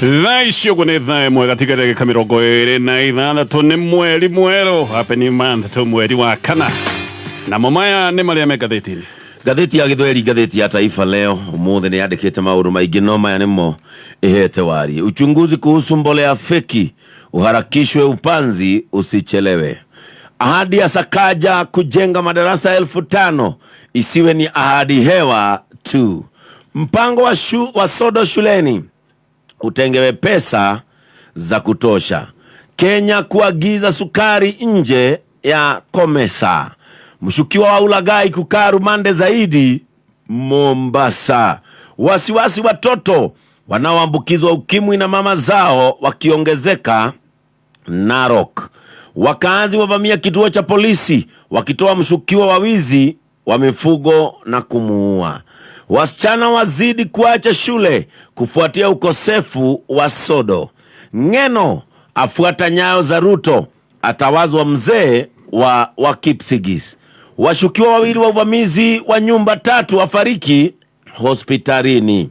Thaa ici ũguo nĩ thaa ĩmwe gatiga ndagĩka 26, nĩ mweri mwerũ, happy new month, tũ mweri wa kana, namo maya nĩ marĩa me ngathĩti-inĩ. Ngathĩti ya Gĩthweri, ngathĩti ya Taifa Leo ũmũthĩ nĩ yandĩkĩte maũndũ maingĩ, no maya nĩmo ĩhete wariĩ. Uchunguzi kuhusu mbolea feki uharakishwe, upanzi usichelewe. Ahadi ya Sakaja kujenga madarasa 5,000 isiwe ni ahadi hewa tu. Mpango wa sodo shuleni utengewe pesa za kutosha. Kenya kuagiza sukari nje ya COMESA. Mshukiwa wa ulaghai kukaa rumande zaidi Mombasa. Wasiwasi watoto wanaoambukizwa ukimwi na mama zao wakiongezeka Narok. Wakazi wavamia kituo cha polisi wakitoa mshukiwa wa wizi wa mifugo na kumuua. Wasichana wazidi kuacha shule kufuatia ukosefu wa sodo. Ng'eno afuata nyayo za Ruto, atawazwa mzee wa Wakipsigis. Washukiwa wawili wa uvamizi wa nyumba tatu wafariki hospitalini.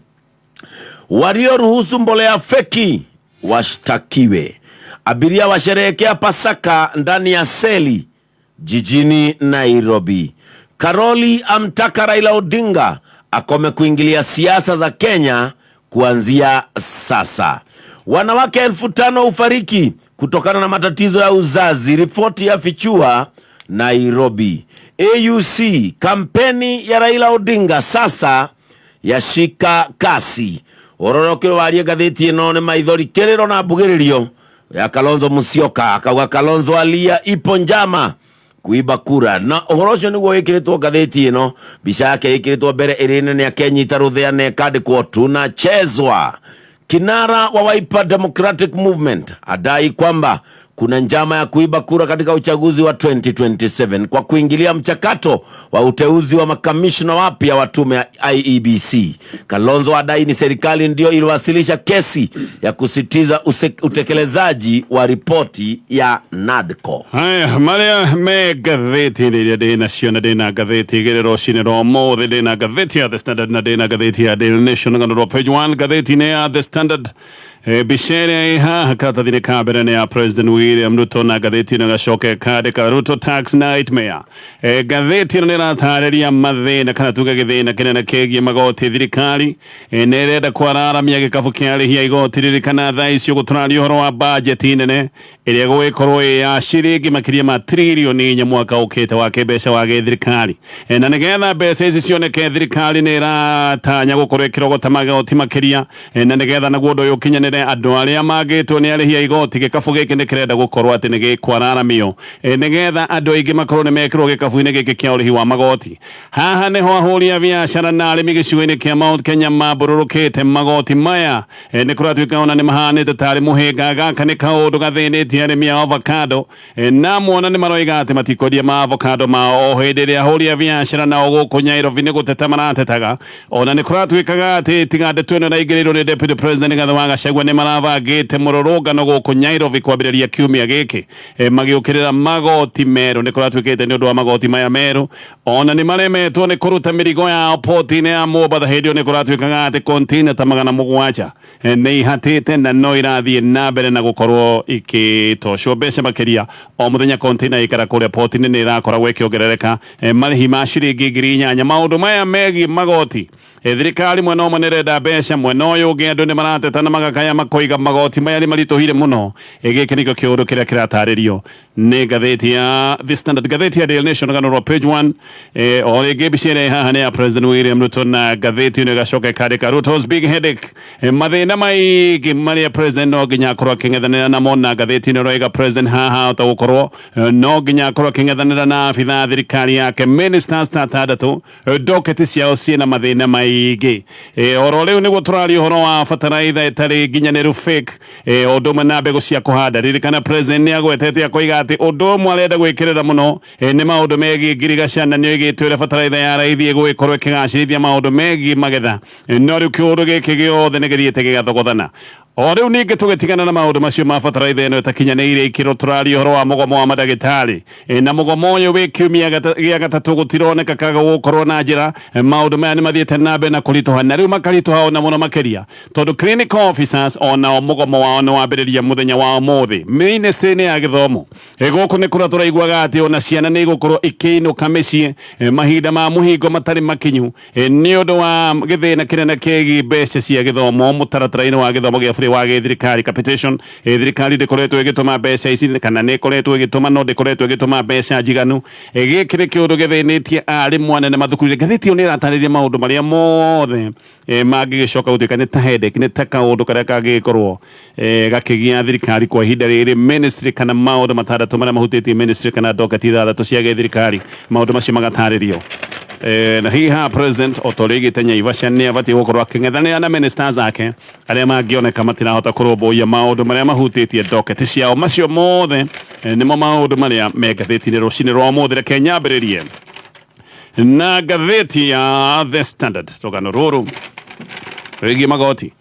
Walioruhusu mbolea feki washtakiwe. Abiria washerehekea Pasaka ndani ya seli jijini Nairobi. Karoli amtaka Raila Odinga akome kuingilia siasa za Kenya kuanzia sasa. Wanawake 5,000 hufariki kutokana na matatizo ya uzazi, ripoti ya fichua Nairobi. AUC kampeni ya Raila Odinga sasa yashika kasi. Ũrorokĩro warie ngathĩti ĩno nĩ maithori, kĩrĩro na mbugĩrĩrio ya Kalonzo Musyoka, akauga Kalonzo alia ipo njama kuiba kura, na ũhoro ũcio nĩguo wĩkĩrĩtwo ngathĩti ĩno. Mbica yake ĩkĩrĩtwo mbere ĩrĩ nene akenyita rũthĩa na ĩkandĩkwo tunachezwa. Kinara wa Wiper Democratic Movement adai kwamba kuna njama ya kuiba kura katika uchaguzi wa 2027 kwa kuingilia mchakato wa uteuzi wa makamishna wapya wa tume ya IEBC. Kalonzo adai ni serikali ndio iliwasilisha kesi ya kusitiza utekelezaji wa ripoti ya NADCO. Haya marĩa me ngathĩti-inĩ iria ndĩ nacio, na ndĩ na ngathĩti igĩrĩ rũcinĩ rwa ũmũthĩ, ndĩ na ngathĩti ya The Standard na ndĩ na ngathĩti ya Daily Nation. Ng'ano rwa page 1 ngathĩti-inĩ ya The Standard, mbica ĩrĩa ĩ haha karatathi-inĩ ka mbere nĩ ya President William Ruto, na ngathĩti ĩno ĩgacoka ĩkandĩka "Ruto tax nightmare". Ngathĩti ĩno nĩ ĩratarĩria mathĩna, kana tuge gĩthĩna kĩnene kĩgiĩ magoti. Thirikari nĩ ĩrenda kwararamia gĩkabu kĩa arĩhi a igoti. Ririkana thaa ici ũguo tũraria ũhoro wa bajeti nene ĩrĩa ĩgũgĩkorwo ĩ ya ciringi makĩria ma 4 tririoni mwaka ũkĩte wa kĩmbeca wa gĩthirikari. Na nĩgetha mbeca ici cioneke, thirikari nĩ ĩratanya gũkorwo ĩkĩrogota magoti makĩria. Na nĩgetha naguo ũndũ ũyũ ũkinyanĩre, andũ arĩa mangĩtwo nĩ arĩhi a igoti, gĩkabu gĩkĩ nĩ kĩrenda gũkorwo atĩ nĩ gĩkwararamio, nĩgetha andũ aingĩ makorwo nĩ mekĩrwo gĩkabu-inĩ gĩkĩ kĩa ũrĩhi wa magoti. Haha nĩho ahũri a biacara na arĩmi gĩcigo-inĩ kĩa Mount Kenya mambũrũrũkĩte. Magoti maya nĩ kũratuĩka ona nĩ mahanĩte tarĩ mũhĩnga. Gaka nĩ kaũndũ gathĩnĩtie arĩmi a avocado, na mona nĩ maroiga atĩ matikwendia ma avocado mao, o hĩndĩ ĩrĩa ahũri a biacara nao gũkũ Nairobi nĩ gũteta maratetaga. Ona nĩ kũratuĩkaga atĩ tiga ndeto ĩno ĩraingĩrĩirwo nĩ Deputy President Rigathi wa Gachagua, nĩ marabangĩte mũrũrũngano gũkũ Nairobi kwambĩrĩria kiumia gĩkĩ, magĩũkĩrĩra magoti merũ. Nĩ kũratuĩkĩte nĩ ũndũ wa magoti maya merũ, ona nĩ maremetwo nĩ kũruta mĩrigo yao poti-inĩ ya Mombatha. Hĩndĩ ĩyo nĩ kũratuĩkaga atĩ container ta 700 nĩ ihatĩte na no irathiĩ na mbere na gũkorwo ikĩtocwo mbeca makĩria. O mũthenya container ĩikara kũrĩa poti-inĩ nĩ ĩrakoragwo ĩkĩongerereka marĩhi ma ciringi 8,000. Maũndũ maya megiĩ magoti, thirikari mwena ũmwe nĩ ĩrenda mbeca, mwena ũyũ ũngĩ andũ nĩ marateta na magakaya makoiga magoti maya nĩ maritũhire mũno. Gĩkĩ nĩkĩo kĩũndũ kĩrĩa kĩratarĩrio nĩ ngathĩti ya The Standard. Ngathĩti ya Daily Nation, rũgano rwa page 1, o rĩngĩ mbica ĩrĩa ĩ haha nĩ ya President William Ruto, na ngathĩti ĩno ĩgacoka ĩkandĩka "Ruto's big headache", mathĩna maingĩ marĩa president no nginya akorwo akĩng'ethanĩra namo. Na ngathĩti ĩno ĩroiga president haha hota gũkorwo no nginya akorwo akĩng'ethanĩra na abithaa a thirikari yake, ministers ta atandatũ, docket ciao ciĩna mathĩna maingĩ. Oro rĩu nĩguo tũraria ũhoro wa bataraitha ĩtarĩ nginyanĩru, fake, ũndũ ũmwe na mbegũ cia kũhanda. Ririkana president nĩ agwetete akoiga atĩ ũndũ ũmwe arenda gwĩkĩrĩra mũno nĩ maũndũ megiĩ ngirigaca, na nĩ oigĩte ũrĩa bataraitha ya raithi ĩgũgĩkorwo ĩkĩgacĩrithia maũndũ megiĩ magetha. No rĩu kĩũndũ gĩkĩ gĩothe nĩ gĩthiĩte gĩgathogothana. O rĩu ningĩ tũgĩtigana na maũndũ macio ma bataraitha ĩno ĩtakinyanĩire ikĩro, tũraria ũhoro wa mũgomo wa mandagĩtarĩ. Na mũgomo ũyũ wĩ kiumia gĩa gatatũ gũtironeka kaga gũkorwo na njĩra. Maũndũ maya nĩ mathiĩte na mbere na kũritũha, na rĩu makaritũha ona mũno makĩria tondũ clinical officers onao mũgomo wao nĩ wambĩrĩria mũthenya wa ũmũthĩ. Ministry-inĩ ya gĩthomo gũkũ nĩ kũrĩa tũraiguaga atĩ ona ciana nĩ igũkorwo ikĩinũka mĩciĩ mahinda ma mũhingo matarĩ makinyu nĩ ũndũ wa gĩthĩna kĩnene kĩgiĩ mbeca cia gĩthomo mũtaratara-inĩ wa gĩthomo gĩa bũrũri wa gĩthirikari, capitation. Thirikari ndĩkoretwo ĩgĩtũma mbeca ici, kana nĩ ĩkoretwo ĩgĩtũma no ndĩkoretwo ĩgĩtũma mbeca njiganu. Gĩkĩ nĩ kĩũndũ gĩthĩnĩtie arimũ anene mathukuru-inĩ. Ngathĩti ĩyo nĩ ĩratarĩria maũndũ marĩa mothe mangĩgĩcoka gũtuĩka nĩ ta headache, nĩ ta kaũndũ karĩa kangĩgĩkorwo gakĩgia thirikari kwa ihinda rĩrĩ, ministry kana maũndũ matandatũ marĩa mahutĩtie ministry kana docket ithathatũ cia gĩthirikari, maũndũ macio magatarĩrio. Na hihi haha president o ta ũrĩa aigĩte Naivasha nĩ abatiĩ gũkorwo akĩng'ethanĩra na ministers ake arĩa mangĩoneka matirahota kũrũmbũiya maũndũ marĩa mahutĩtie docket ciao. Macio mothe nĩmo maũndũ marĩa me ngathĩti-inĩ rũcinĩ rwa ũmũthĩ. Reke nyambĩrĩrie na ngathĩti ya The Standard, rũgano rũrũ rwĩgiĩ magoti.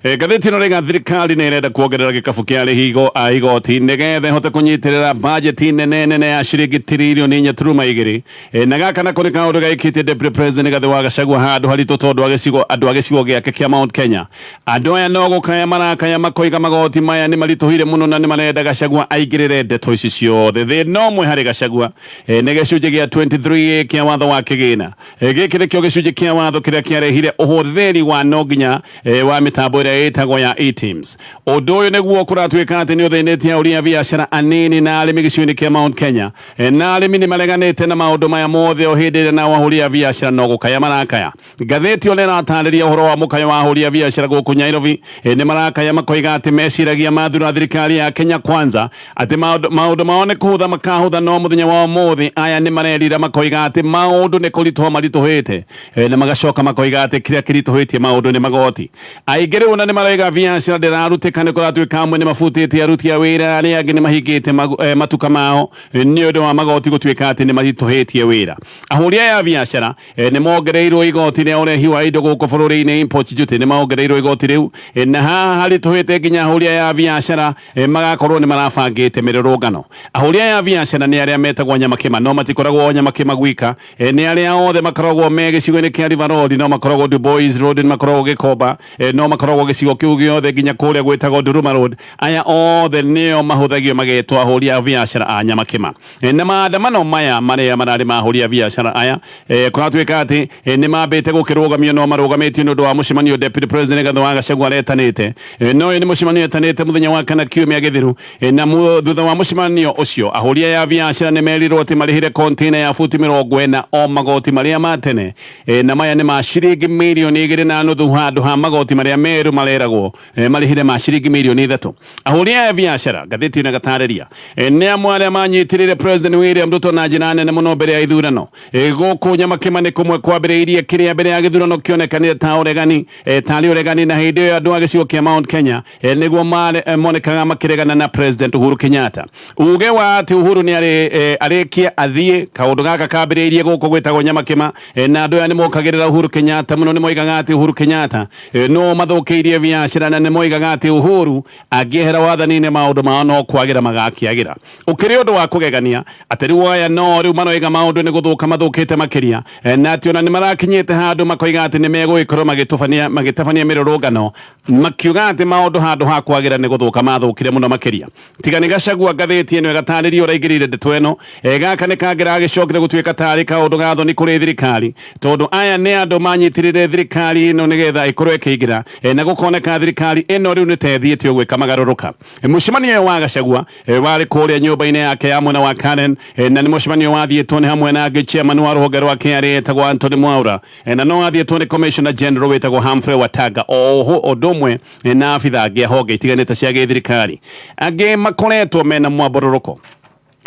Ngathĩti ĩno rĩga thirikari nĩ ĩrenda kuongerera gĩkabu kĩa arĩhi a igoti nĩgetha ĩhote kũnyitĩrĩra bajeti nene nene ya ciringi tiririoni 4.2. Na gaka nako nĩ kaũndũ gaikĩtie Deputy President Rigathĩ wa Gachagua handũ haritũ tondũ andũ a gĩcigo gĩake kĩa Mount Kenya, andũ aya no gũkaya marakaya makoiga magoti maya nĩ maritũhire mũno na nĩ marenda Gachagua aingĩrĩre ndeto ici ciothe. Thĩna ũmwe harĩ Gachagua nĩ gĩcunjĩ gĩa 23A kĩa watho wa kĩgĩna. Gĩkĩ nĩkĩo gĩcunjĩ kĩa watho kĩrĩa kĩarehire ũhũthĩri wa no nginya wa mĩtambo ĩrĩa ĩtagwo ya eTIMS. Ũndũ ũyũ nĩguo kũratuĩka atĩ nĩ ũthĩnĩtie ahũri a biacara anini na arĩmi gĩcigo-inĩ kĩa Mount Kenya. Na arĩmi nĩ mareganĩte na maũndũ maya mothe o hĩndĩ ĩrĩa nao ahũri a biacara no gũkaya marakaya. Ngathĩti ĩyo nĩ ĩratarĩria ũhoro wa mũkayo wa ahũri a biacara gũkũ Nyairobi. Nĩ marakaya makoiga atĩ meciragia mathura thirikari ya Kenya Kwanza atĩ maũndũ mao nĩ kũhũtha makahũtha, no mũthenya wa ũmũthĩ aya nĩ marerira makoiga atĩ maũndũ nĩ kũritũha maritũhĩte, na magacoka makoiga atĩ kĩrĩa kĩritũhĩtie maũndũ nĩ magoti. Aingĩ rĩu ona nĩ maroiga biacara ndĩrarutĩka, nĩ kũratuĩka amwe nĩ mabutĩte aruti a wĩra, arĩa angĩ nĩ mahingĩte matuka mao nĩ ũndũ wa magoti gũtuĩka atĩ nĩ maritũhĩtie wĩra. Ahũri aya a biacara nĩ mongereirwo igoti rĩa ũrehi wa indo gũkũ bũrũri-inĩ, import duty, nĩ mongereirwo igoti rĩu, na haha haritũhĩte nginya ahũri aya a biacara magakorwo nĩ marabangĩte mĩrũrũngano. Ahũri aya a biacara nĩ arĩa metagwo Nyamakĩma, no matikoragwo o Nyamakĩma gwika, nĩ arĩa othe makoragwo me gĩcigo-inĩ kĩa River Road, no makoragwo Dubois Road, nĩ makoragwo Gĩkomba, no makoragwo gĩcigo kĩu gĩothe nginya kũrĩa gwĩtagwo Nduruma Road. Aya othe nĩo mahũthagio magetwo ahũri a biacara a Nyamakĩma. Na maandamano maya marĩa mararĩ ma ahũri a biacara aya, kũratuĩka atĩ nĩ mambĩte gũkĩrũgamio, no marũgamĩtio nĩ ũndũ wa mũcemanio Deputy President Rigathĩ wa Gachagua aretanĩte. No ũyũ nĩ mũcemanio etanĩte mũthenya wa kana kiumia gĩthiru, na thutha wa mũcemanio ũcio ahũri aya a biacara nĩ merirwo atĩ marĩhĩre container ya buti 40 o magoti marĩa ma tene, na maya nĩ ma ciringi mirioni 2.5 handũ ha magoti marĩa merũ mareragwo marĩhĩre ma ciringi mirioni 3. Ahũri aya a biacara, ngathĩti ĩno ĩgatarĩria, nĩ amwe arĩa manyitĩrĩire President William Ruto na njĩra nene mũno mbere ya ithurano. Gũkũ Nyamakĩma nĩ kũmwe kwambĩrĩirie kĩrĩa mbere ya gĩthurano kĩonekanire ta ũregani, tarĩ ũregani, na hĩndĩ ĩyo andũ a gĩcigo kĩa Mount Kenya nĩguo monekaga makĩregana na President Uhuru Kenyatta. Uge wa atĩ Uhuru nĩ arĩkie athiĩ, kaũndũ gaka kambĩrĩirie gũkũ gwĩtagwo Nyamakĩma, na andũ aya nĩ mokagĩrĩra Uhuru Kenyatta mũno, nĩ moigaga atĩ Uhuru Kenyatta no mathũkĩirie biacara, na nĩ moigaga atĩ Uhuru angĩehera wathani-inĩ maũndũ mao no kwagĩra magakĩagĩra. Ũkĩrĩ ũndũ wa kũgegania atĩ rĩu aya no rĩu maroiga maũndũ nĩ gũthũka mathũkĩte makĩria, na atĩ ona nĩ marakinyĩte handũ makoiga atĩ nĩ megũgĩkorwo magĩtabania mĩrũrũngano, makiuga atĩ maũndũ handũ ha kwagĩra nĩ gũthũka mathũkire mũno makĩria. Tiga nĩ Gachagua, ngathĩti ĩno ĩgatarĩria ũraingĩrĩire ndeto ĩno. Gaka nĩ kangĩragĩcokire gũtuĩka tarĩ kaũndũ ga thoni kũrĩ thirikari, tondũ aya nĩ andũ manyitĩrĩire thirikari ĩno nĩgetha ĩkorwo ĩkĩingĩra, na gũkoneka thirikari ĩno rĩu nĩ ta ĩthiĩte ũguo ĩkamagarũrũka. Mũcemanio ũyũ wa Gachagua warĩ kũrĩa nyũmba-inĩ yake ya mwena wa Karen, na nĩ mũcemanio wathiĩtwo nĩ hamwe na angĩ chairman wa rũhonge rwa KRA etagwo Anthony Mwaura, na no wathiĩtwo nĩ Commissioner General wĩtagwo Humphrey Wataga, o ũndũ ũmwe na abitha angĩ a honge itiganĩte cia gĩthirikari. Angĩ makoretwo mena mwambũrũrũko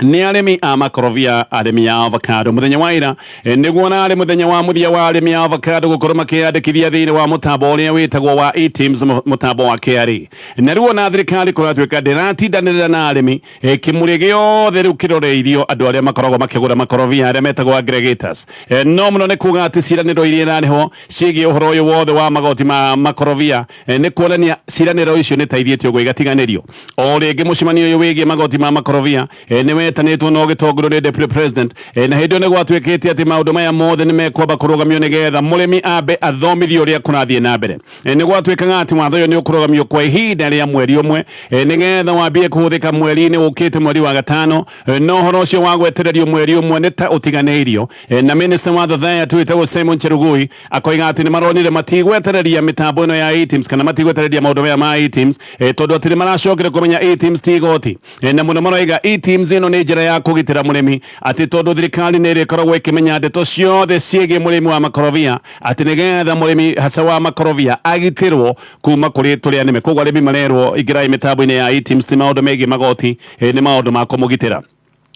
Nĩ arĩmi a makorobia, arĩmi a avocado. Mũthenya wa ira nĩguo narĩ mũthenya wa mũthia wa arĩmi a avocado gũkorwo makĩyandĩkithia thĩinĩ wa mũtambo ũrĩa wĩtagwo wa eTIMS, mũtambo wa KRA. Na rĩu ona thirikari kũratuĩka ndĩratindanĩrĩra na arĩmi, kĩmũrĩ gĩothe rĩu kĩroreirio andũ arĩa makoragwo makĩgũra makorobia, arĩa metagwo aggregators. No mũno nĩ kuga atĩ ciĩranĩro iria irarĩ ho ciĩgiĩ ũhoro ũyũ wothe wa magoti ma makorobia, nĩ kuonania ciĩranĩro icio nĩ ta ithiĩte ũguo igatiganĩrio. O rĩngĩ mũcemanio ũyũ wĩgiĩ magoti ma makorobia nĩ wetanĩtwo na ũgĩtongorio nĩ Deputy President, na hĩndĩ ĩyo nĩ gwatuĩkĩte atĩ maũndũ maya mothe nĩ mekwamba kũrũgamio nĩgetha mũrĩmi ambe athomithio ũrĩa kũrathiĩ na mbere. Nĩ gwatuĩkaga atĩ watho ũyũ nĩ ũkũrũgamio kwa ihinda rĩa mweri ũmwe, nĩgetha wambie kũhũthĩka mweri-inĩ ũkĩte, mweri wa gatano. No ũhoro ũcio wa gwetererio mweri ũmwe nĩ ta ũtiganĩirio, na Minister wa Thothaia wĩtagwo Simon Chelugui akoiga atĩ nĩ maronire matigwetereria mĩtambo ĩno ya eTIMS kana matigwetereria maũndũ maya ma eTIMS, tondũ atĩ nĩ maracokire kũmenya eTIMS ti igoti. Na mũno maroiga eTIMS ĩno nĩ njĩra ya kũgitĩra mũrĩmi, atĩ tondũ thirikari nĩ ĩrĩkoragwo ĩkĩmenya ndeto ciothe ciĩgiĩ mũrĩmi wa makorobia, atĩ nĩgetha mũrĩmi hasa wa makorobia agitĩrwo kuma kũrĩ tũrĩa nĩme. Koguo arĩmi marerwo, ingĩrai mĩtambo-inĩ ya eTIMS, ti maũndũ megiĩ magoti, nĩ maũndũ ma kũmũgitĩra.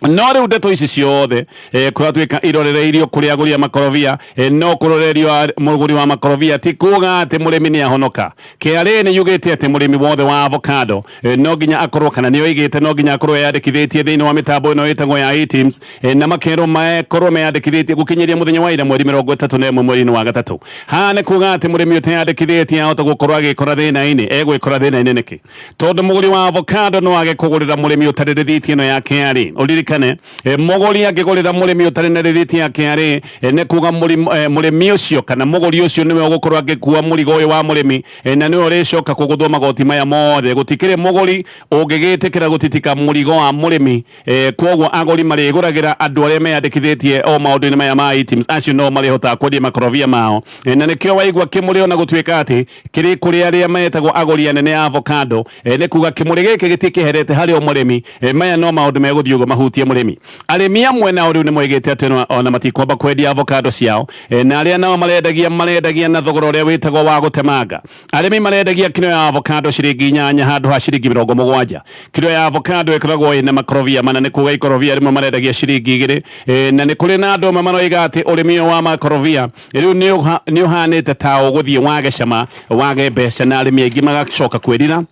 No rĩu ndeto ici ciothe kũratuĩka irorereirio kũrĩ agũri a makorobia. No kũrorerio mũgũri wa makorobia ti kuga atĩ mũrĩmi nĩ ahonoka. KRA nĩ yugĩte atĩ mũrĩmi wothe wa avocado no nginya akorwo, kana nĩ oigĩte no nginya akorwo eyandĩkithĩtie thĩinĩ wa mĩtambo ĩno ĩtagwo ya eTIMS, na makerwo makorwo meyandĩkithĩtie gũkinyĩria mũthenya wa ira, mweri 31 mweri-inĩ wa gatatũ. Haha nĩ kuga atĩ mũrĩmi ũteyandĩkithĩtie ahota gũkorwo agĩkora thĩna-inĩ. Egwĩkora thĩna-inĩ nĩkĩ? Tondũ mũgũri wa avocado no age kũgũrĩra mũrĩmi ũtarĩ rĩthiti ĩno ya KRA. Ũririkane, mũgũri angĩgũrĩra mũrĩmi ũtarĩ na rĩthiti ya KRA, nĩ kuga mũrĩmi ũcio kana mũgũri ũcio nĩwe ũgũkorwo agĩkua mũrigo ũyũ wa mũrĩmi, na nĩwe ũrĩcoka kũgũthwo magoti maya mothe. Gũtikĩrĩ mũgũri ũngĩgĩtĩkĩra gũtitika mũrigo wa mũrĩmi. Koguo agũri marĩgũragĩra andũ arĩa meyandĩkithĩtie o maũndũ-inĩ maya ma eTIMS. Acio no marĩhotaga kwendia makorobia mao. Na nĩkĩo waigua kĩmũrĩ ona gũtuĩka atĩ kĩrĩ kũrĩ arĩa metagwo agũri anene a avocado, nĩ kuga kĩmũrĩ gĩkĩ gĩtikĩherete harĩ o mũrĩmi. Maya no maũndũ megũthiĩ ũguo mahutie mũrĩmi. Arĩmi amwe nao rĩu nĩ moigĩte atĩ ona matikwamba kwendia avocado ciao, na arĩa nao marendagia, marendagia na thogora ũrĩa wĩtagwo wa gũtemanga. Arĩmi marendagia kiro ya avocado ciringi 8 handũ ha ciringi 70. Kiro ya avocado ĩkoragwo ĩna makorobia mana, nĩ kuga ikorobia rĩmwe marendagia ciringi 2. Na nĩ kũrĩ na andũ amwe maroiga atĩ ũrĩmi ũyũ wa makorobia rĩu nĩ ũhanĩte ta ũgũthiĩ wage cama, wage mbeca, na arĩmi aingĩ magacoka kwĩrira,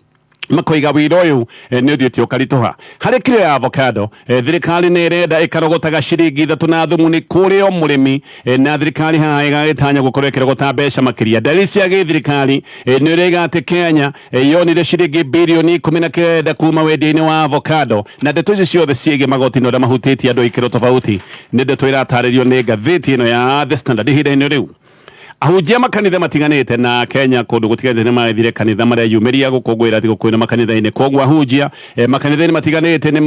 makoiga wĩra ũyũ nĩ ũthiĩte ũkaritũha. Harĩ kiro ya avocado, thirikari nĩ ĩrenda ĩkarogotaga ciringi 3 na thumuni kũrĩ o mũrĩmi, na thirikari haha ĩgagĩtanya gũkorwo ĩkĩrogota mbeca makĩria. Ndari cia gĩthirikari nĩ ũraiga atĩ Kenya yonire ciringi birioni 19 kuma wendia-inĩ wa avocado. Na ndeto ici ciothe ciĩgiĩ magoti na ũrĩa mahutĩtie andũ a ikĩro tofauti nĩ ndeto iratarĩrio nĩ ngathĩti ĩno ya The Standard ihinda-inĩ rĩu. Ahunjia makanitha matiganĩte na Kenya kũndũ gũtiganĩte nĩ magĩthire kanitha mareyumĩria gũkũngũĩra thigũkũ ĩno makanitha-inĩ. Koguo ahunjia makanitha-inĩ matiganĩte nĩ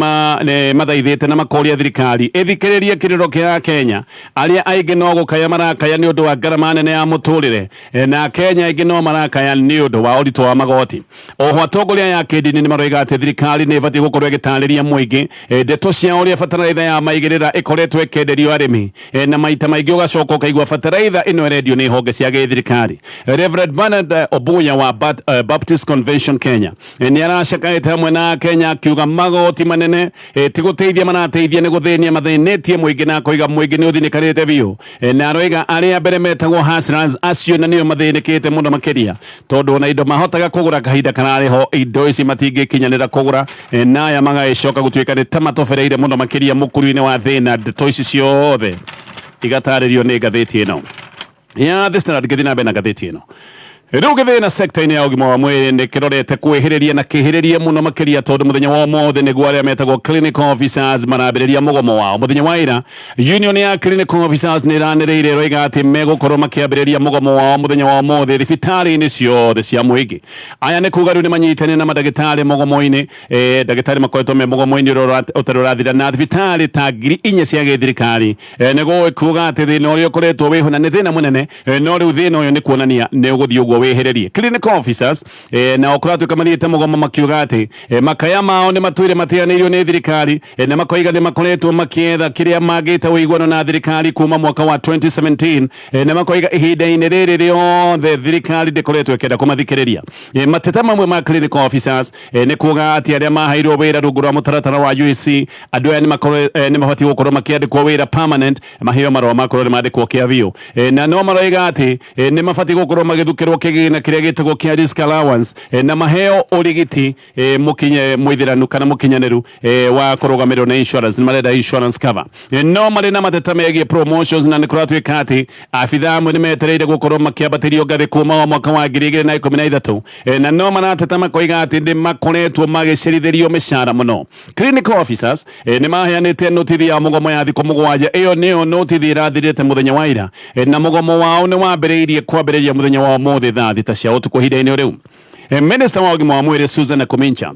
mathaithĩte na makoria thirikari ĩthikĩrĩrie kĩrĩro kĩa Kenya arĩa aingĩ no gũkaya marakaya nĩ ũndũ wa ngarama nene ya mũtũrĩre, na Kenya aingĩ no marakaya nĩ ũndũ wa ũritũ wa magoti. Oho atongoria aya a kĩndini nĩ maroiga atĩ thirikari nĩ ĩbatiĩ gũkorwo ĩgĩtarĩria mũingĩ ndeto cia ũrĩa bataraitha ya maigĩrĩra ĩkoretwo ĩkĩenderio arĩmi, na maita maingĩ ũgacoka ũkaigua bataraitha ĩno ĩrendio nĩ honge cia gĩthirikari. Reverend Bernard Obuya wa Baptist Convention Kenya nĩ aracakaĩte hamwe na Kenya, akiuga magoti manene ti gũteithia marateithia, nĩ gũthĩnia mathĩnĩtie mũingĩ, na akoiga mũingĩ nĩ ũthinĩkanĩte biũ. Na aroiga arĩa mbere metagwo hustlers acio na nĩo mathĩnĩkĩte mũno makĩria, tondũ ona indo mahotaga kũgũra kahinda kararĩ ho, indo ici matingĩkinyanĩra kũgũra, na aya magagĩcoka gũtuĩka nĩ ta matobereire mũno makĩria mũkuru-inĩ wa thĩna. Ndeto ici ciothe igatarĩrio nĩ ngathĩti ĩno ya The Standard. Ngĩthiĩ na mbere na ngathĩti ĩno rĩu, gĩthĩna sekta-inĩ ya ũgima wa mwĩrĩ nĩ kĩrorete kwĩhĩrĩria na kĩhĩrĩrie mũno makĩria, tondũ mũthenya wa ũmũthĩ nĩguo arĩa metagwo clinical officers marambĩrĩria mũgomo wao. Mũthenya wa ira, union ya clinical officers nĩ ĩranĩrĩire, ĩroiga atĩ megũkorwo makĩambĩrĩria mũgomo wao mũthenya wa ũmũthĩ thibitarĩ-inĩ ciothe cia mũingĩ. Aya nĩ kuga rĩu nĩ manyitanĩire na mandagĩtarĩ mũgomo-inĩ. Ndagĩtarĩ makoretwo me mũgomo-inĩ ũrĩa ũtarĩ ũrathira na thibitarĩ ta 4000 cia gĩthirikari. Nĩ kuga atĩ thĩna ũrĩa ũkoretwo wĩho na nĩ thĩna mũnene, no rĩu thĩna ũyũ nĩ kuonania nĩ ũgũthiĩ ũguo. Nĩguo wĩhĩrĩrie clinical officers nao kũratuĩka mathiĩte mũgomo makiuga atĩ makaya mao nĩ matũire mateanĩirio nĩ thirikari, na makoiga nĩ makoretwo makĩetha kĩrĩa mangĩte ũiguano na thirikari kuma mwaka wa 2017, na makoiga ihinda-inĩ rĩrĩ rĩothe thirikari ndĩkoretwo ĩkĩenda kũmathikĩrĩria. Mateta mamwe ma clinical officers nĩ kuga atĩ arĩa maheirwo wĩra rungu rwa mũtaratara wa UAC, andũ aya nĩ mabatiĩ gũkorwo makĩandĩkwo wĩra permanent, maheo marũa makorwo nĩ mandĩkwo kĩa biũ. Na no maroiga atĩ nĩ mabatiĩ gũkorwo magĩthukĩrwo kĩgĩna kĩrĩa gĩtagwo kĩa risk allowance, na maheo ũrigiti mũkinye mũithĩranu kana mũkinyanĩru wa kũrũgamĩrĩrwo na insurance, nĩ marenda insurance cover. No marĩ na mateta megiĩ promotions, na nĩ kũratuĩka atĩ abithaa amwe nĩ metereire gũkorwo makĩambatĩrio ngathĩ kuma wa mwaka wa 2013, na no marateta makoiga atĩ nĩ makoretwo magĩcerithĩrio mĩcara mũno. Clinical officers nĩ maheanĩte notithi ya mũgomo ya thikũ 7. Ĩyo nĩyo notithi ĩrathirĩte mũthenya wa ira, na mũgomo wao nĩ wambĩrĩirie kwambĩrĩria mũthenya wa ũmũthĩ thaa 6 cia ũtukũ. Ihinda-inĩ rĩu, Minister wa ũgima wa mwĩrĩ Susan Nakhumicha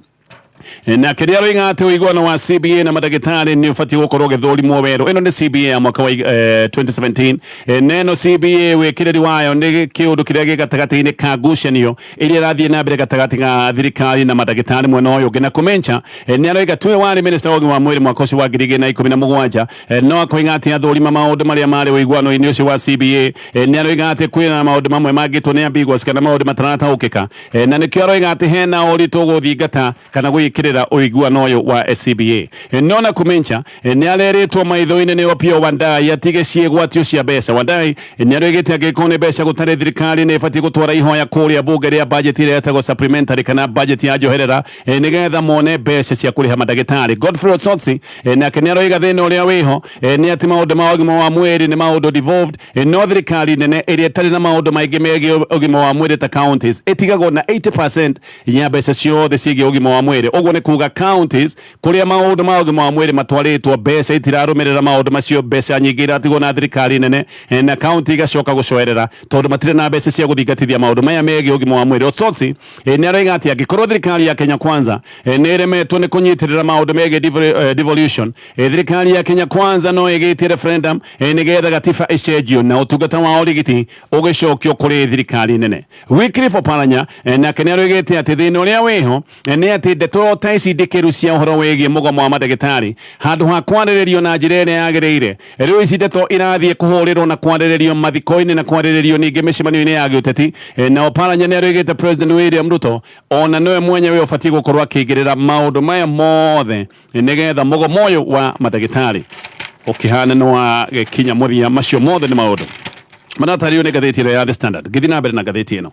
nake nĩ aroiga atĩ ũiguano wa CBA na mandagĩtarĩ nĩ ũbatiĩ gũkorwo ũgĩthũrimwo werũ. Ĩno nĩ CBA ya mwaka wa 2017, na ĩno CBA wĩkĩrĩri wayo nĩ kĩũndũ kĩrĩa gĩ gatagatĩ-inĩ ka ngucanio ĩrĩa ĩrathiĩ na mbere gatagatĩ ga thirikari na mandagĩtarĩ mwena ũyũ ũngĩ. Na Nakhumicha nĩ aroiga tuwe warĩ minister wa ũgima wa mwĩrĩ mwaka ũcio wa 2017, no akoiga atĩ athũrima maũndũ marĩa marĩ ũiguano-inĩ ũcio wa CBA, nĩ aroiga atĩ kwĩna maũndũ mamwe mangĩtwo nĩ ambiguous kana maũndũ matarataũkĩka, na nĩkĩo aroiga atĩ hena ũritũ gũthingata kana gwĩkĩrĩra ũiguano ũyũ wa CBA. No Nakhumicha nĩ arerĩtwo maitho-inĩ nĩ Opiyo Wandayi atige ciĩgwatio cia mbeca. Wandayi nĩ aroigĩte angĩkorwo nĩ mbeca gũtarĩ, thirikari nĩ ĩbatiĩ gũtwara ihoya kũrĩa bunge rĩa budget ĩrĩa ĩtagwo supplementary kana budget ya njoherera, nĩgetha mone mbeca cia kũrĩha mandagĩtarĩ. Godfrey Osotsi nake nĩ aroiga thĩna ũrĩa wĩho nĩ atĩ maũndũ ma ũgima wa mwĩrĩ nĩ maũndũ devolved, no thirikari nene ĩrĩa ĩtarĩ na maũndũ maingĩ megiĩ ũgima wa mwĩrĩ ta counties ĩtigagwo na 80% ya mbeca ciothe ciĩgiĩ ũgima wa mwĩrĩ. Ũguo nĩ kuga counties kũrĩa maũndũ ma ũgima wa mwĩrĩ matwarĩtwo, mbeca itirarũmĩrĩra maũndũ macio, mbeca nyingĩ iratigwo na thirikari nene, na county igacoka gũcoerera tondũ matirĩ na mbeca cia gũthingatithia maũndũ maya megiĩ ũgima wa mwĩrĩ. Osotsi nĩ aroiga atĩ angĩkorwo thirikari ya Kenya Kwanza nĩ ĩremetwo nĩ kũnyitĩrĩra maũndũ megiĩ devolution, thirikari ya Kenya Kwanza no ĩgĩtie referendum, nĩgetha gatiba ĩcenjio na ũtungata wa ũrigiti ũgĩcokio kũrĩ thirikari nene. Wycliffe Oparanya nake nĩ aroigĩte atĩ thĩna ũrĩa wĩho nĩ atĩ ndeto ta ici ndĩkĩru cia ũhoro wĩgiĩ mũgomo wa mandagĩtarĩ, handũ ha kwarĩrĩrio na njĩra ĩrĩa yagĩrĩire, rĩu ici ndeto irathiĩ kũhũrĩrwo na kwarĩrĩrio mathiko-inĩ na kwarĩrĩrio ningĩ mĩcemanio-inĩ ya gĩũteti. Na Oparanya nĩ aroigĩte President William Ruto ona nĩwe mwenyewe ũbatiĩ gũkorwo akĩingĩrĩra maũndũ maya mothe, nĩgetha mũgomo ũyũ wa mandagĩtarĩ ũkĩhana nĩ wa gĩkinya mũthia. Macio mothe nĩ maũndũ maratarĩrio nĩ ngathĩti ĩno ya The Standard. Ngĩthiĩ na mbere na ngathĩti ĩno,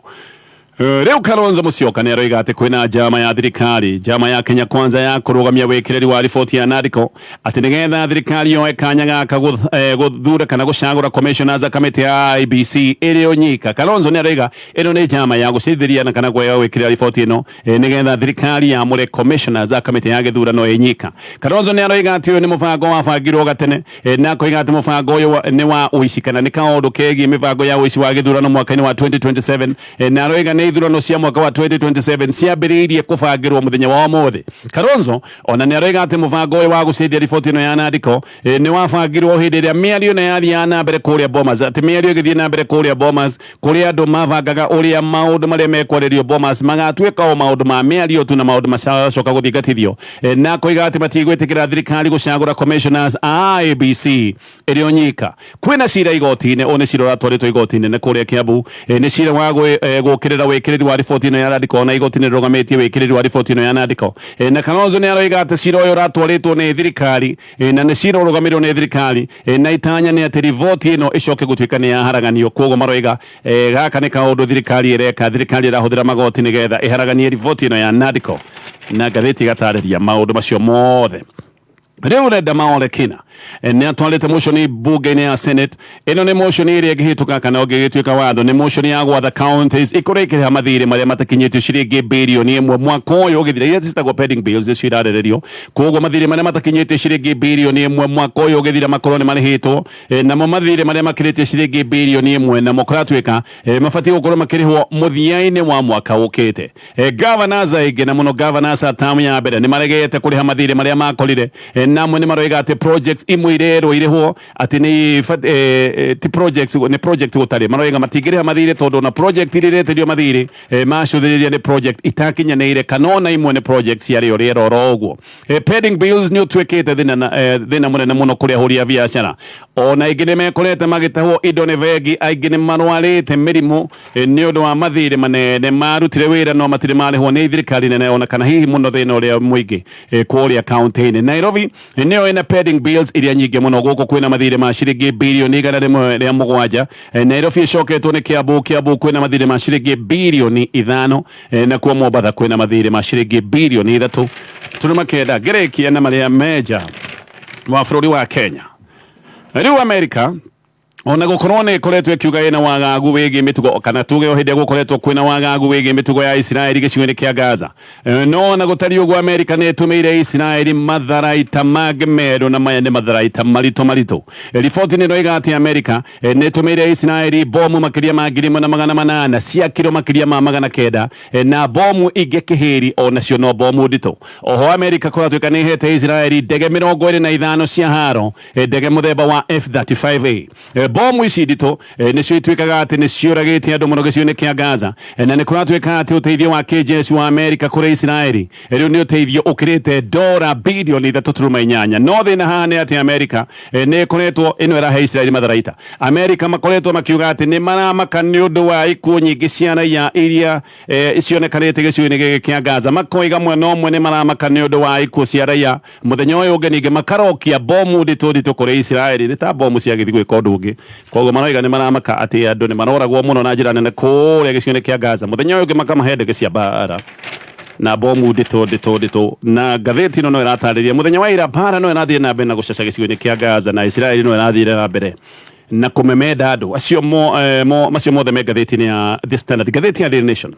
rĩu Kalonzo Musyoka nĩ aroiga atĩ kwĩna njama ya thirikari, njama ya Kenya Kwanza ya kũrũgamia wĩkĩrĩri wa riboti ya NADCO, atĩ nĩgetha thirikari yoe kanya gaka gũthura kana gũcagũra commissioners a kamĩtĩ ya IEBC ĩrĩ o nyika. Kalonzo nĩ aroiga ĩno nĩ njama ya gũcithĩria na kana kwega gwĩkĩrĩra riboti ĩno, nĩgetha thirikari yamũre commissioners a kamĩtĩ ya gĩthurano ĩ nyika. Kalonzo nĩ aroiga atĩ ũyũ nĩ mũbango wabangirwo gatene, na akoiga atĩ mũbango ũyũ nĩ wa ũici kana nĩ kaũndũ kegiĩ mĩbango ya ũici wa gĩthurano mwaka-inĩ wa 2027, na aroiga nĩ ithurano cia mwaka wa 2027 ciambĩrĩirie kũbangĩrwo mũthenya wa ũmũthĩ. Kalonzo ona nĩ aroiga atĩ mũbango ũyũ wa gũcenjia riboti ĩno ya NADCO nĩ wabangirwo hĩndĩ ĩrĩa mĩario ĩno yathiaga na mbere kũrĩa Bomas, atĩ mĩario ĩgĩthiĩ na mbere kũrĩa Bomas kũrĩa andũ mabangaga ũrĩa maũndũ marĩa mekwarĩrio Bomas magatuĩka o maũndũ ma mĩario tu na maũndũ macoka gũthingatithio, na akoiga atĩ matigwĩtĩkĩra thirikari gũcagũra commissioners a IEBC ĩrĩ o nyika. Kwĩna cira igoti-inĩ. Ũyũ nĩ cira ũratwarĩtwo igoti nene kũrĩa Kiambu, nĩ cira wa gũkĩrĩra wĩkĩrĩri wa riboti ĩno ya NADCO, na igoti nĩ rĩrũgamĩtie wĩkĩrĩri wa riboti ĩno ya NADCO, na Kalonzo nĩ aroiga atĩ cira ũyũ ũratwarĩtwo nĩ thirikari, na nĩ cira ũrũgamĩrĩirwo nĩ thirikari, na itanya nĩ atĩ riboti ĩno ĩcoke gũtuĩka nĩ yaharaganio. Koguo maroiga gaka nĩ kaũndũ thirikari ĩreka, thirikari ĩrahũthĩra magoti nĩgetha ĩharaganie riboti ĩno ya NADCO, na ngathĩti ĩgatarĩria maũndũ macio mothe. Rĩu Ledama Olekina nĩ atwarĩte motion bunge-inĩ ya Senate. Ĩno nĩ motion ĩrĩa ĩngĩhĩtũka kana ũngĩgĩtuĩka watho, nĩ motion ya gwatha counties ikorwo ikĩrĩha mathirĩ marĩa matakinyĩtio ciringi 1 birioni mwaka ũyũ ũgĩthira, iria ciĩtagwo pending bills icio irarĩrĩrio. Koguo mathirĩ marĩa matakinyĩtie ciringi 1 birioni mwaka ũyũ ũgĩthira makorwo nĩ marĩhĩtwo, namo mathirĩ marĩa makĩrĩtie ciringi 1 birioni namo kũratuĩka mabatiĩ gũkorwo makĩrĩhwo mũthia-inĩ wa mwaka ũkĩte. Governors aingĩ na mũno governors a tamu ya mbere nĩ maregete kũrĩha mathirĩ marĩa makorire. Na amwe nĩ maroiga atĩ projects imwe irerwo irĩhwo atĩ nĩ ti projects, nĩ project gũtarĩ. Maroiga matingĩrĩha mathirĩ tondũ ona project iria iretĩrio mathirĩ macũthĩrĩria nĩ project itakinyanĩire, kana ona imwe nĩ project ciarĩ o rĩera oro ũguo. Pending bills nĩ ũtuĩkĩte thĩna mũnene mũno kũrĩ ahũri a biacara. Ona aingĩ nĩ mekorete magĩtahwo indo nĩ bengi, aingĩ nĩ marwarĩte mĩrimũ nĩ ũndũ wa mathirĩ manene marutire wĩra no matirĩ marĩhwo nĩ thirikari nene, ona kana hihi mũno thĩna ũrĩa mũingĩ kũrĩa kaunti-inĩ. Nairobi nĩyo ĩna pending bills iria nyingĩ mũno. Gũkũ kwĩna mathirĩ ma ciringi 107 bilioni. Nairobi ĩcoketwo nĩ Kiambu. Kiambu kwĩna mathirĩ ma ciringi 5 bilioni, nakuo Mombatha kwĩna mathirĩ ma ciringi 3.9 bilioni. Ngĩrĩkia na marĩa meja wa bũrũri wa Kenya. Rĩu Amerika, ona gũkorwo nĩ ĩkoretwo ĩkiuga ĩna wagagu wĩgiĩ mĩtugo, kana tuge o hĩndĩ ĩrĩa gũkoretwo kwĩna wagagu wĩgiĩ mĩtugo ya Isiraeli gĩcigo-inĩ kĩa Gaza, no ona gũtariĩ ũguo, Amerika nĩ ĩtũmĩire Isiraeli matharaita mangĩ merũ, na maya nĩ matharaita maritũ maritũ. Riboti nĩ ĩroiga atĩ Amerika nĩ ĩtũmĩire Isiraeli bomu makĩria ma 1800 cia kiro makĩria ma 900, na bomu ingĩ kĩhĩri onacio no bomu nditũ. Oho Amerika kũratuĩka nĩ ĩhete Isiraeli ndege 25 cia haro, ndege mũthemba wa F35A. Bomu ici nditũ nĩcio ituĩkaga atĩ nĩ ciũragĩte andũ mũno gĩcigo-inĩ kĩa Gaza. Na nĩ kũratuĩka atĩ ũteithio wa kĩjeshi wa Amerika kũrĩ Isiraeli rĩu nĩ ũteithio ũkĩrĩte dora 3.8 bilioni. No thĩna haha nĩ atĩ Amerika nĩ ĩkoretwo ĩno ĩrahe Isiraeli matharaita. Amerika makoretwo makiuga atĩ nĩ maramaka nĩ ũndũ wa ikuũ nyingĩ cia raia iria cionekanĩte gĩcigo-inĩ gĩkĩ kĩa Gaza. Makoiga mwena ũmwe nĩ maramaka nĩ ũndũ wa ikuũ cia raia, mũthenya ũyũ ũngĩ ningĩ makarokia bomu nditũ nditũ kũrĩ Isiraeli, nĩ ta bomu ciagĩthiĩ gwĩka ũndũ ũngĩ. Koguo maroiga nĩ maramaka atĩ andũ nĩ maroragwo mũno na njĩra nene kũrĩa gĩcigo-inĩ kĩa Gaza, mũthenya ũyũ ũngĩ makamahe ndege cia mbara na bomu nditũ nditũ nditũ. Na ngathĩti ĩno no ĩratarĩria mũthenya wa ira mbara no ĩrathiĩ na mbere na gũcaca gĩcigo-inĩ kĩa Gaza, na Isiraeli no ĩrathiĩ na mbere na kũmemenda andũ acio macio mothe me ngathĩti-inĩ ya The Standard. Ngathĩti ya Daily Nation,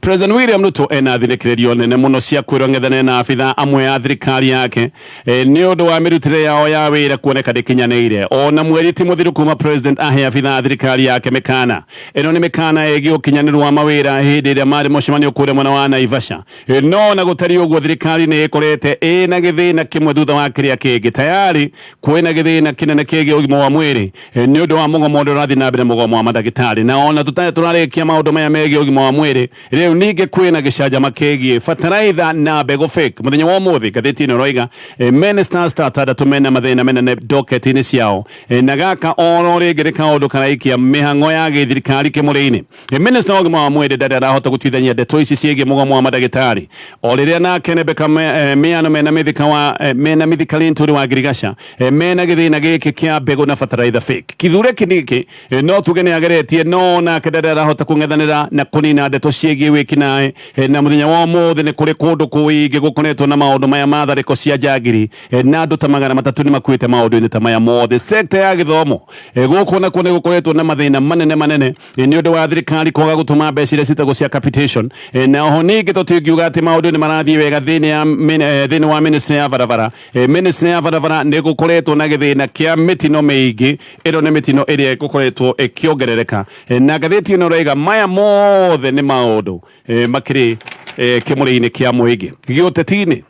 President William Ruto ena thinĩkĩrĩrio nene mũno cia kwĩrwo ng'ethane na abitha amwe a thirikari yake nĩ ũndũ wa mĩrutĩre yao ya wĩra kuoneka ndĩkinyanĩire. Ona mweri ti mũthiru kuma president ahe abitha a thirikari yake mĩkana. Ĩno nĩ mĩkana ĩgiĩ ũkinyanĩru wa mawĩra hĩndĩ ĩrĩa marĩ mũcemanio kũrĩa mwena wa Naivasha. No na gũtariĩ ũguo, thirikari nĩ ĩkorete ĩna gĩthĩna kĩmwe thutha wa kĩrĩa kĩngĩ. Tayari kwĩna gĩthĩna kĩnene kĩgiĩ ũgima wa mwĩrĩ nĩ ũndũ wa mũgomo ũrĩa ũrathiĩ na mbere, mũgomo wa mandagĩtarĩ. Na ona tũtarĩ tũrarĩkia maũndũ maya megiĩ ũgima wa mwĩrĩ, rĩu ningĩ kwĩna gĩcanjama kĩgiĩ bataraitha na mbegũ fake. Mũthenya wa ũmũthĩ ngathĩti ĩno ĩroiga ministers ta atandatũ mena mathĩna menene doketi-inĩ ciao. Na gaka oro rĩngĩ nĩ kaũndũ karaikia mĩhang'o ya gĩthirikari kĩmũrĩ-inĩ. Minister wa ũgima wa mwĩrĩ ndarĩ arahota gũtuithania ndeto ici ciĩgiĩ mũgomo wa mandagĩtarĩ, o rĩrĩa nake Rebecca Miano mena mĩthika wa mena Mithika Linturi wa Ngirigaca mena gĩthĩna gĩkĩ kĩa mbegũ na bataraitha fake. Kithure Kindiki no tuge nĩ ageretie, no nake ndarĩ arahota kũng'ethanĩra na kũnina ndeto ciĩgiĩ wĩkinaĩ. Na mũthenya wa ũmũthĩ nĩ kũrĩ kũndũ kũingĩ gũkoretwo na maũndũ maya ma tharĩko cia njangiri, na andũ ta 300 nĩ makuĩte maũndũ-inĩ ta maya mothe. Sekta ya gĩthomo, gũkũ nakuo nĩ gũkoretwo na mathĩna manene manene nĩ ũndũ wa thirikari kwaga gũtũma mbeca iria ciĩtagwo cia capitation. Na oho ningĩ tũtingiuga atĩ maũndũ nĩ marathiĩ wega thĩinĩ wa ministry ya barabara. Ministry ya barabara nĩ gũkoretwo na gĩthĩna kĩa mĩtino mĩingĩ. Ĩno nĩ mĩtino ĩrĩa ĩgũkoretwo ĩkĩongerereka. Na ngathĩti ĩno ĩroiga maya mothe nĩ maũndũ makĩrĩ kĩmũrĩ-inĩ kĩa mũingĩ. Gĩũteti-inĩ,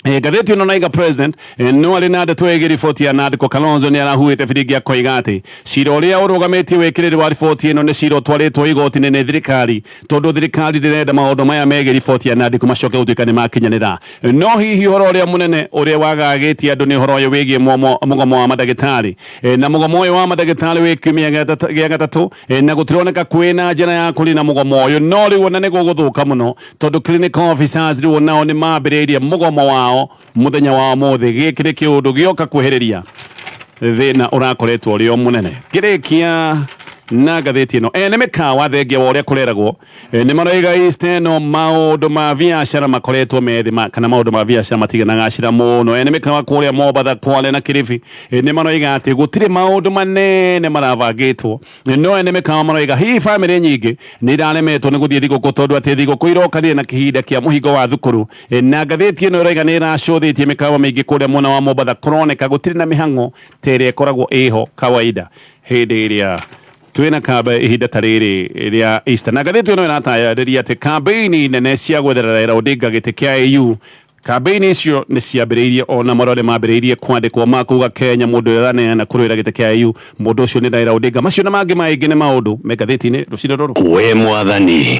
ngathĩti ĩno naiga president no arĩ na ndeto ĩgiĩ riboti ya NADCO. Kalonzo nĩ arahuhĩte biringi akoiga atĩ cira ũrĩa ũrũgamĩtie wĩkĩrĩri wa riboti ĩno nĩ cira ũtwarĩtwo igoti-inĩ nĩ thirikari, tondũ thirikari ndĩrenda maũndũ maya megiĩ riboti ya NADCO macoke gũtuĩka nĩ makinyanĩra. No hihi ũhoro ũrĩa mũnene ũrĩa wagagĩtie andũ nĩ ũhoro ũyũ wĩgiĩ mũgomo wa mandagĩtarĩ. Na mũgomo ũyũ wa mandagĩtarĩ wĩ kiumia gĩa gatatũ, na gũtironeka kwĩna njĩra ya kũnina mũgomo ũyũ. No rĩu ona nĩ gũgũthũka mũno, tondũ clinical officers rĩu nao nĩ mambĩrĩirie mũgomo wao mũthenya wa ũmũthĩ. Gĩkĩ nĩ kĩũndũ gĩoka kwĩhĩrĩria thĩna ũrakoretwo ũrĩ o mũnene. Ngĩrĩkia na ngathĩti ĩno, ene mĩkawa, thengia wa ũrĩa kũreragwo, nĩ maroiga East ĩno maũndũ ma biacara makoretwo methĩ kana maũndũ ma biacara matiganagacĩra mũno. Ene mĩkawa kũrĩa Mombatha, Kwale na Kilifi nĩ maroiga atĩ gũtirĩ maũndũ manene marabangĩtwo. No ene mĩkawa maroiga hihi bamĩrĩ nyingĩ nĩ iraremetwo nĩ gũthiĩ thigũkũ, tondũ atĩ thigũkũ irokanire na kĩhinda kĩa mũhingo wa thukuru. Na ngathĩti ĩno ĩroiga nĩ ĩracũthĩtie mĩkawa mĩingĩ kũrĩa mwena wa Mombatha, kũroneka gũtirĩ na mĩhang'o ta ĩrĩa ĩkoragwo ĩho kawaida hĩndĩ ĩrĩa twĩna kamba ihinda ta rĩrĩ rĩa Easter. Na ngathĩti ĩno ĩratarĩria atĩ kambĩini nene cia gwetherera Raila Odinga gĩtĩ kĩa AU. Kambĩini icio nĩ ciambĩrĩirie ona marũa nĩ mambĩrĩirie kwandĩkwo ma kuga Kenya mũndũ ũrĩa ũraneana kũrũĩra gĩtĩ kĩa AU mũndũ ũcio nĩ Raila Odinga. Macio na mangĩ maingĩ nĩ maũndũ me ngathĩti-inĩ rũcinĩ rũrũ. We mwathani.